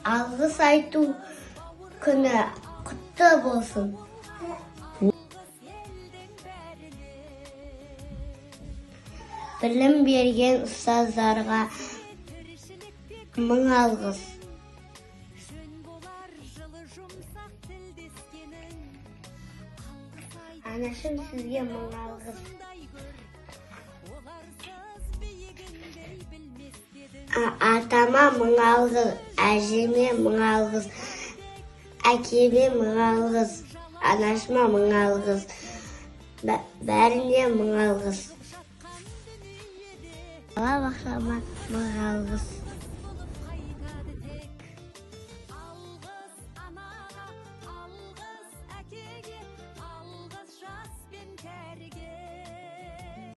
Алғыс айту күні құтты болсын. Білім берген ұстаздарға мың алғыс. Анашым, сізге мың алғыс. Атама мың алғыс, әжеме мың алғыс, әкеме мың алғыс, анашыма мың алғыс, бәріне мың алғыс. Бала бақшама мың алғыс. Алғыс анаға, алғыс әкеге, алғыс жас пен кәріге.